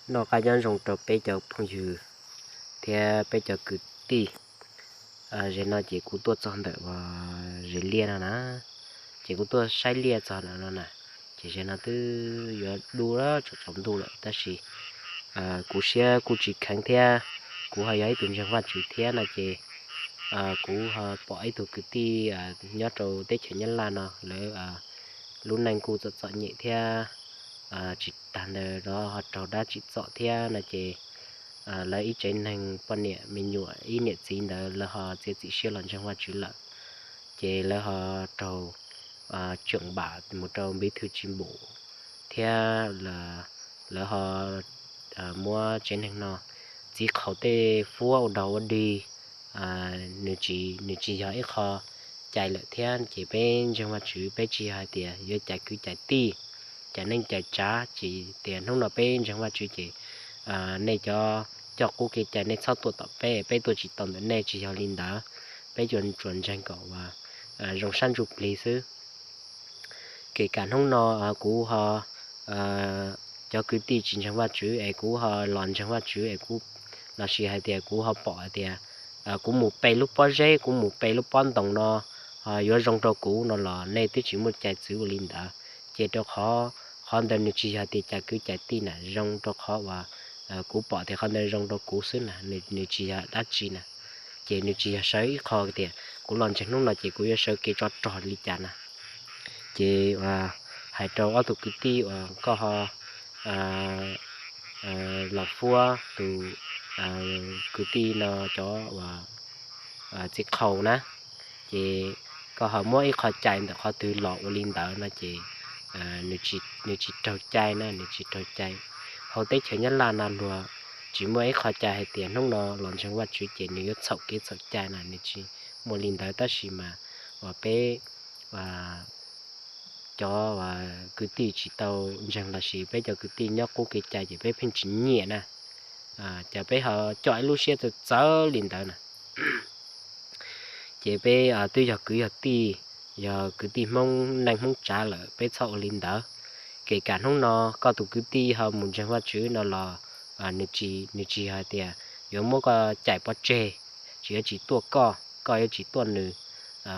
Noj qab nyob zoo rau peb cov phooj ywg thiab peb cov kwv tij. Zaum no ces kuv tuaj txog ntawm uas zes liaj no na, ces kuv tuaj saib liaj txog no na, ces zaum no twb yuav dub tsaus ntuj lawm tab sis kuv siab kuj tsis kheev thiab, kuv ho yog ib tug ntseeg Vajtswv thiab no ces kuv ho pom ib tug kwv tij nyob rau teb chaws Nyab Laj no lawv lub neej kuj txom txom nyem thiab tsis tag ntawd los ho raug dab tsim txom thiab no ces lawv ib tsev neeg poj niam me nyuam ib niam txiv ntawd lawv ho txiav txim siab los ntseeg Vajtswv lawm. Ces lawv ho raug tseem npam mus rau npiv thwj tsis npum thiab lawv ho muab tsev neeg no txiv qhaus tej fuab ua dog ua dig, nws tsis, nws tsis yog ib qho cai lawm thiab ces peb ntseeg Vajtswv peb tsis yog hais tias yuav cais kwv cais tij, cais neej cais tsav ces tias hnub no peb ntseeg Vajtswv ces nej cov coj qub kev cai nej txhob tuaj tom peb, peb tuaj tsis tau ntawm nej, tsis yog li ntawd. Peb tsuas ntseeg kom uas zoo sab ntsuj plig xwb. Kev kam hnub no kuv ho, cov kwv tij tsis ntseeg Vajtswv es kuv ho los ntseeg Vajtswv es kuv, lossis hais tias kuv ho pom hais tias kuv mus pe lub pob zeb, kuv mus pe lub pob ntoo no yuav zoo rau kuv no los nej twb tsis muaj cai txwv ua li ntawd. Ces rau qhov, qhov ntawd nws tsis yog tias cais kwv cais tij na, zoo rau qhov uas kuv pom tias qhov ntawd zoo rau kuv xwb na, nws tsis yog dab tsi na. Ces nws tsis yog sawv ib qho tias kuv los ntseeg hnub no ces kuv yuav sawv kev tsov rog li cas na. Ces hais rau ob tug kwv tij uas koj ho los fuab tus kwv tij no cov uas txiv qhaus na, ces koj ho muab ib qho cai ntawm qhov twg los ua li ntawd no ces nws tsis raug cai na, nws tsis raug cai. Hauv teb chaws Nyab Laj no luag tsis muaj ib qho cai hais tias hnub no los ntseeg Vajtswv ces nws yuav txhaum kev txhaum cai na, nws tsis muaj li ntawd tab sis mas uas peb cov kwv tij tsis tau ntseeg lossis peb cov kwv tij nyob qub kev cai ces peb pheej tsis nyiam na, ces peb ho coj ib lub siab txawv txawv li ntawd na. Ces peb twb yog kwv yog tij, yog kwv tij Hmoob neej Hmoob tsav lawm peb txhob ua li ntawd. Kev kam hnub no koj tus kwv tij ho mus ntseeg Vajtswv no los nws tsis yog hais tias yuav muab koj cais pov tseg, tsis yuav tsis tuaj koj, koj yuav tsis tuaj nws,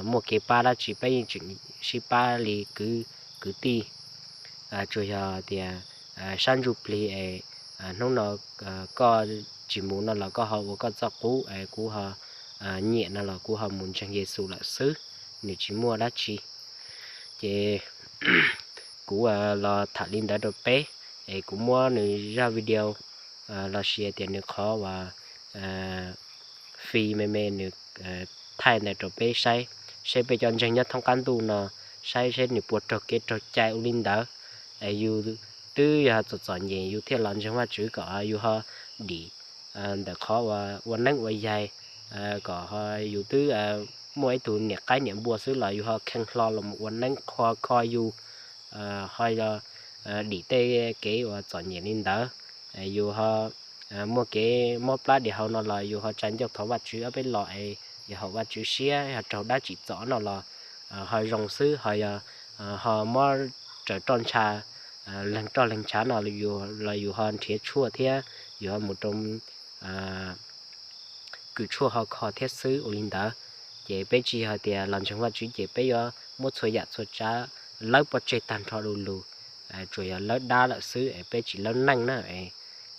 muaj kev pab dab tsi peb yeej tseem sib pab li kwv, kwv tij. Tsuas yog tias sab ntsuj plig es hnub no koj tsis mus no los koj ho ua koj txoj qub es kuv ho nyiam no los kuv ho mus ntseeg Yexus lawm xwb, nws tsis muaj dab tsi. Ces kuv los tham li ntawd rau peb, es kuv muab nws zaj video lossis tias nws qhov uas fi me me nws thaij ntawd rau peb saib, saib peb cov ntseeg nyob thoob qab ntuj no saib seb nws puas raug kev raug cai ua li ntawd. Es yus twb yog txom txom nyem yus thiaj los ntseeg Vajtswv kom yus ho dim ntawm qhov ua neeb ua yaig, kom ho yus twb muaj ib tug niam qaib niam npua xwb los yus ho kheev hlo los mus ua neeb qhuas kho yus, ho yog dim tej kev uas txom nyem li ntawd. Yus ho muaj kev mob plab diam hau no los yus ho tsa ncauj thov Vajtswv ob peb los es yog haum Vajtswv siab, yog raug dab tsim txom no los ho zoo xwb, ho yog ho mob raws roj ntsha, leeg roj leeg ntshav no los yus ho nrhiav tshuaj thiab yus ho mus rau kws tshuaj ho kho thiab xwb ua li ntawd. Ces peb tsis yog tias los ntseeg Vajtswv ces peb yuav muab txhua yam txhua tsav lawb pov tseg tag nrho du lug, tsuas yog lawb dab lawm xwb es peb tsis lawb neej na.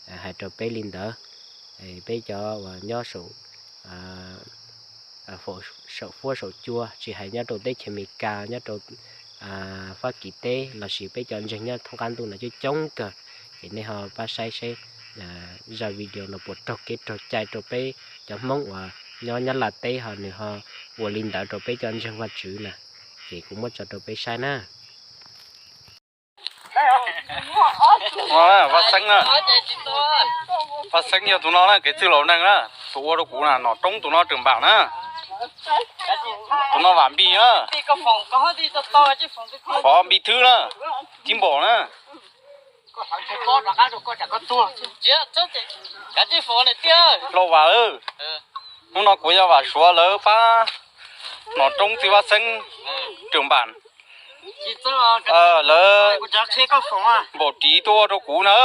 Hais rau peb li ntawd, peb cov uas nyob saum fuab saum cua tsis hais nyob rau teb chaws Amelikas, nyob rau Fab Kis teb lossis peb cov ntseeg nyob thoob qab ntuj no coob coob kawg, ces nej ho pab saib seb zaj video no puas raug kev raug cai rau peb cov Hmoob uas nyob Nyab Laj teb ho nws ho ua li ntawd rau peb cov ntseeg Vajtswv na. Ces kuv muab tso rau peb saib na. Vaj Xeeb na, Vaj Xeeb yog tus no na, kev txwj laus neeg na, tus ua rau kuv na, nom roob tus no Tawm Npam na, tus no Vam Npis na, Pov Npis Thwb na, Cib Npom na. Lauj Vam, hnub no kuv yog Vam Suav lawv pab nom roob txiv Vaj Xeeb Tawm Npam. Lawv npaum ris tuaj ua rau kuv na.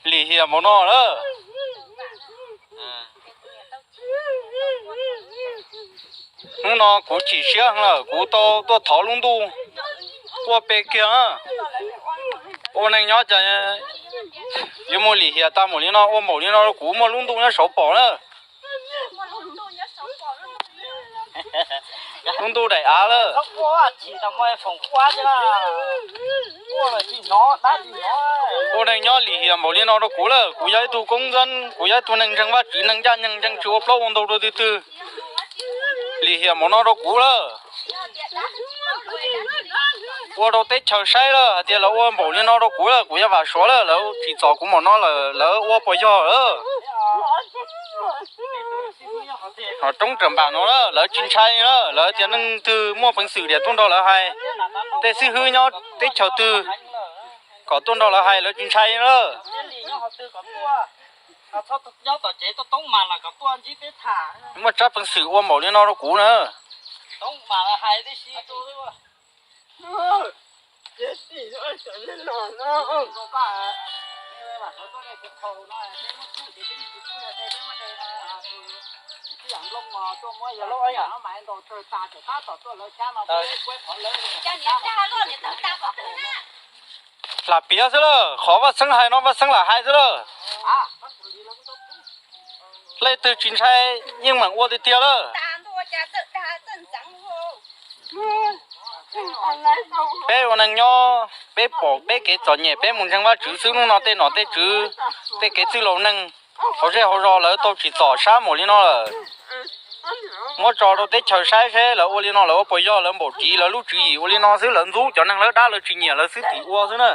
Lim hiam npaum no na. Hnub no kuv chim siab heev lawm, kuv tau tuaj thov lub ntuj ua pem kiag. Ua neej nyob cas yuav muaj lim hiam tag npaum li no, ua npaum li no rau kuv, muaj lub ntuj nyob saud pom na. Lub ntuj daim av lawm. Ua neej nyob lim hiam npaum li no rau kuv lawm, kuv yog ib tug koob nkeeb, kuv yog ib tug neeg ntseeg Vajtswv, neeg ncaj neeg ncees, tsis ua plaub ua ntug rau twg twg. Lim hiam npaum no rau kuv lawm. Ua rau teb chaws saib lawm hais tias lawv ua npaum li no rau kuv lawm, kuv yog Vam Suav lawm, lawv tsim txom kuv npaum no lawm, lawv ua puas yog lawm. Roob Riam Npam no lawv tsis ntshai na, lawv tias neeg twg muaj peev xwm diam tuaj nrog lawv hais, tej xib hwb nyob teb chaws twg kom tuaj nrog lawv hais lawv tsis ntshai na. Muaj tsab peev xwm ua npaum li no rau kuv na. Lam piav xwb lawm, qhov Vaj Xeeb hais no Vaj Xeeb lam hais xwb lawm. Leej twg tsis ntshai yeej meem ua tiag tiag lawm. Peb ua neeg nyob peb pom peb kev txom nyem peb mus ntseeg Vajtswv xwb, hnub no tej nom tej tswv, tej kev txwj laus neeg hauv zej hauv zos lawv tau tsim txom sab npaum li no lawm. Muab tso rau teb chaws saib seb lawv ua li no lawv ua puas yog, lawv npaum ris lawv lub tswv yim ua li no xwb, lawv ntxub cov neeg lawv dab lawv tsis nyiam lawv xwb tim ua xwb na.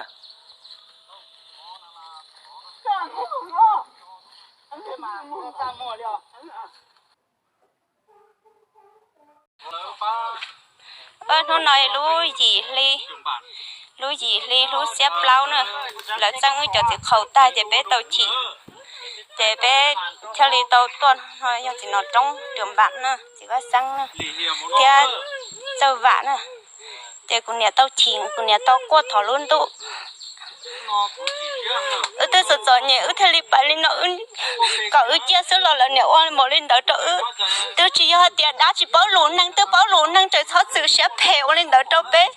Hnub no lub yim hli, lub yim hli lub xiab plaub na, lawv txeeb wb cov txiv qhaus tag ces peb tau chim, ces peb thiaj li tau tuaj no yog txiv nom roob Riam Npam na, txiv Vaj Xeeb na, thiab Txawj Vam na. Ces kuv niam tau chim, kuv niam tau quaj thov lub ntuj. Wb twb txom txom nyem wb thiaj li pais li no, kom wb ciaj xwb los lawv niam ua npaum li ntawd rau wb. Twb tsis yog hais tias dab tsis paub lus, neeg twb paub lus, neeg tseem txhob txwm siab phem ua li ntawd rau peb.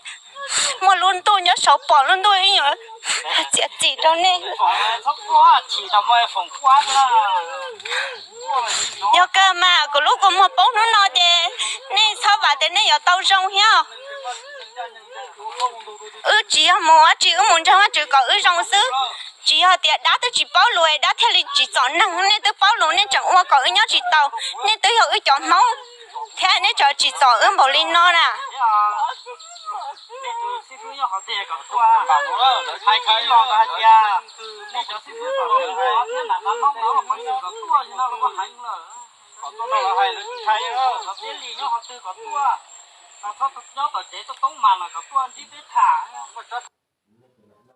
Muaj lub ntuj nyob saud pom, lub ntuj ib nyuag txiav txim rau nej. Yog kawg mas kuv lub kua muag poob hnub no ces nej txhob vam tias nej yuav tau zoo thiab. Wb tsis yog mus ua tsi, wb mus ntseeg Vajtswv kom wb zoo xwb. Tsis yog tias dab twb tsis paub lus es dab thiaj li tsim txom neeg, nej twb paub lus nej tseem ua kom wb nyob tsis taus. Nej twb yog wb cov Hmoob thiab nej tseem tsim txom wb npaum li no na. Nyob tom tsev toj toob mas los kom tuaj ntsib peb tham.